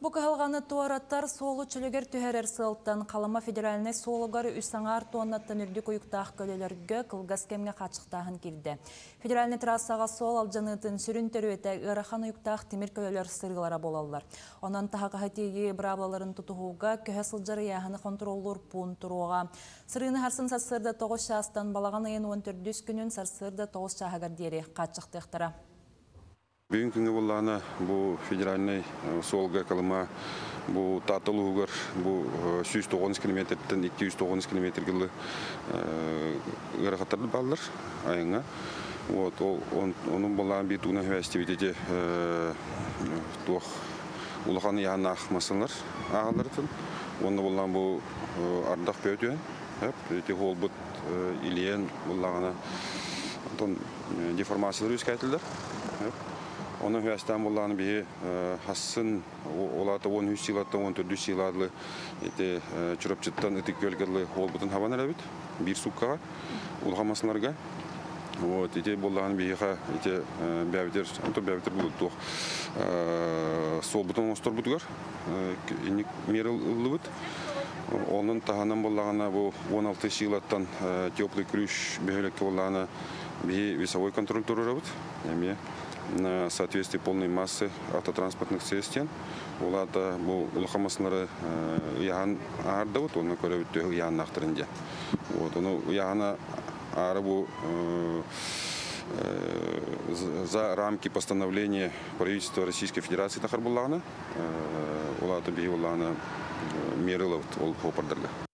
Бу кыһалҕаны туоратар, суолу чөлүгэр түһэрэр сыалтан Халыма федеральнай суолугар үс аҥаар туоннаттан үрдүк уйуктаах көлөлөргө кылгас кэмҥэ хааччахтааһын киирдэ. Федеральнай трассаҕа суол алдьаныытын сүрүн төрүөтэ ыарахан уйуктаах тимир көлөлөр сырыылара буолаллар. Онон таһаҕаһы тиэйии быраабылаларын тутуһууга көһө сылдьар ыйааһыны хонтуруоллуур пуун туруоҕа. Сырыыны сарсын сарсыарда 9 чаастан балаҕан ыйын 14 күнүн сарсыарда 9 чааһыгар диэри хааччахтыахтара. Бүгүн күҥҥэ буоллаҕына бу федеральнай суолга Колыма бу Таатта улууһугар бу 190 километртэн 290 километрга дылы ыарахаттар бааллар айаҥҥа. Вот ол онун буоллаҕына биир тугунан сибээстиибит ити туох улахан ыйааһыннаах массыыналар ааһалларытын уонна буоллаҕына бу ардах бөтүөн ити суолбут илийэн буоллаҕына онтон деформациялар үөскээтилэр. Онон үөстээн буоллаҕына биһи хассын улаата 13 сыйлаттан 14 сыйлаадылы ити Чурапчыттан Ытык Күөлгэ дылы уолбутун хабан эрэбит биир сууккаҕа улахан массыналарга. Вот ити буоллаҕына биһиэхэ ити бэйэбитигэр онтон бэйэбитигэр булуттуох суолбутун оҥосторбутугар инник миэрэ ыллыбыт. Онон таһынан буоллаҕына бу 16 сыйлаттан Теплый Ключ бөһүөлэккэ буоллаҕына биһи весовой контроль туруорабыт. Эмиэ на соответствии полной массы автотранспортных средств диэн. Ол аата бу улахан массыналары ыйаһан аһардабыт, уонна көрөбүт төһө ыйааннаахтарын диэн. Вот, ону ыйаһана аара бу за рамки постановления правительства Российской Федерации тахар буллаҕына, ол аата биһи буллаҕына меры ылабыт ол суоппардарга.